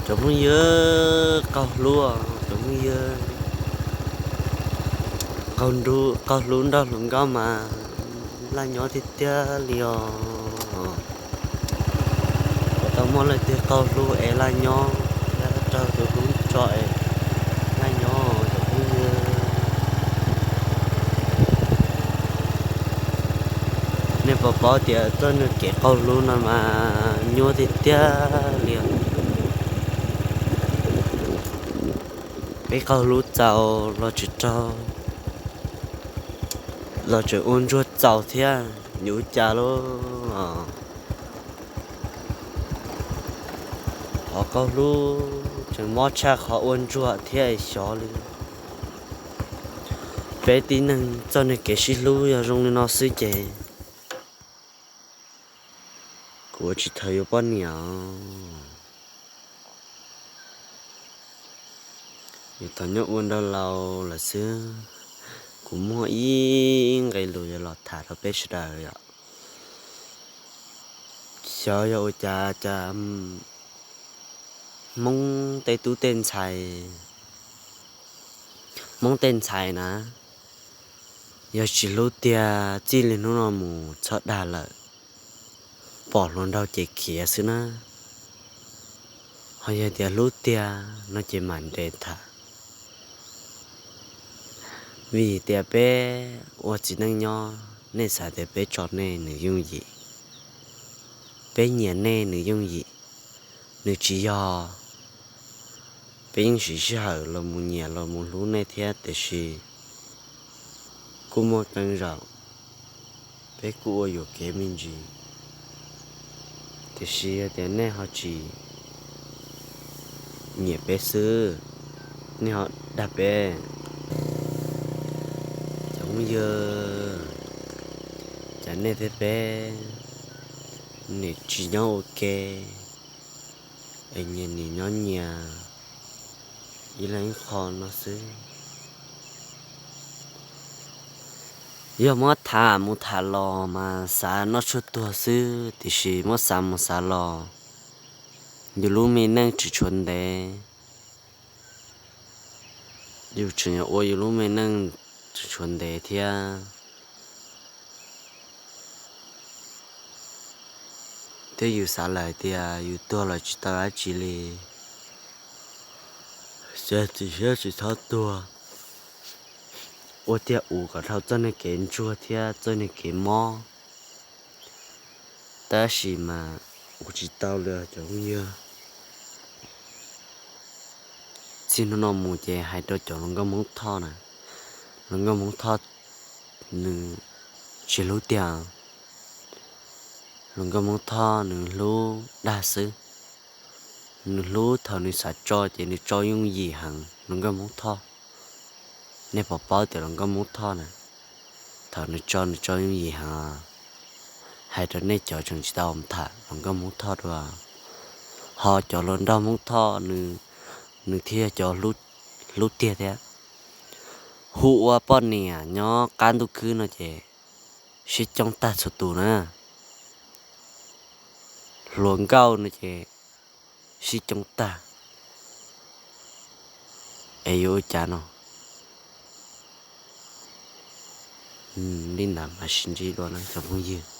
Cov phooj ywg, qaug hlub, cov phooj ywg, qaug hlub nrog hluas nkauj mas laj nyob tiag tiag li os. Puas tau muaj leej twg qaug hlub es laj nyob, thiab raug tus hlub tso es laj nyob, cov phooj ywg? Nej puas paub tias txoj kev qaug hlub no mas nyuaj tiag tiag li os. Peb qaug hlub txaus los tsis raug, los tseem ua ntsuag txaus thiab, yuav ua cas lauj? Qhov qaug hlub tseem mob tshaj qhov ua ntsuag thiab xyov li. Peb tib neeg txoj kev sib hlub yog zoo li no xwb ces kuv ua tsis tau yuav poj niam. Yuav tau nyob ua nrog laus lawm xwb. Kuv muaj ib nqe lus yuav los tham rau peb sawv daws yom. Xyov yog ua cas cas Hmoob tej tub tej ntxhais, Hmoob tej ntxhais na, yog tsis hlub tiag txij li hnub no mus txhob dag lawm, pom hluas nraug ces khiav xwb na. Ho yog tias hlub tiag no ces mam nres tham. Vim tias peb ua txiv neej nyob, nej xav tias peb tso nej nws yooj yim, peb nyiam nej nws yooj yim, nws tsis yog. Peb yeej siv sij hawm los mus nyiam los mus hlub nej thiab tiam sis kuj muaj qee zaum peb kuj ua yuam kev me ntsis, tiam sis yog tias nej ho tsis nyiam peb xwb, nej ho dag peb. Cov phooj ywg, cas nej thiab peb nim tsis nyob ua ke, es nyias nim nyob nyias ib leeg ib qho no xwb. Yog muab tham mus tham los mas xav noj tshuaj tuag xwb, tiam sis muab xav mus xav los, yus lub me neej tseem tshuav ntev, yus tseem yuav ua yus lub me neej tseem tshuav ntev thiab. Thiab yus xav lawm hais tias yus tuag los tsis tau dab tsi li, tsis siab tsis txhob tuag, ua tiag ua kom dhau txoj kev ntsuag thiab txoj kev mob. Tab sis mas ua tsis tau li cov phooj ywg. Txij hnub no mus ces hais rau cov hluas nkauj Hmoob Thoj na, hluas nkauj Hmoob Thoj nws tsis hlub tiag. Hluas nkauj Hmoob Thoj nws hlub dag xwb. Nws hlub thaum nws xav tso ces nws tso yooj yim heev hluas nkauj Hmoob Thoj. Nej puas paub tias hluas nkauj Hmoob Thoj na, thaum nws tso nws tso yooj yim heev. Hais rau nej cov tseem tsis tau tham hluas nkauj Hmoob Thoj dua. Ho cov hluas nraug Hmoob Thoj nws thiaj yog cov hlub tiag thiab. Hu ua poj niam nyob qab ntuj khwb no ces sib coob tag txhua tus na. Hluas nkauj no ces sib coob tag. Es yuav ua cas no? Li ntawd mas sib ntsib dua na cov phooj ywg.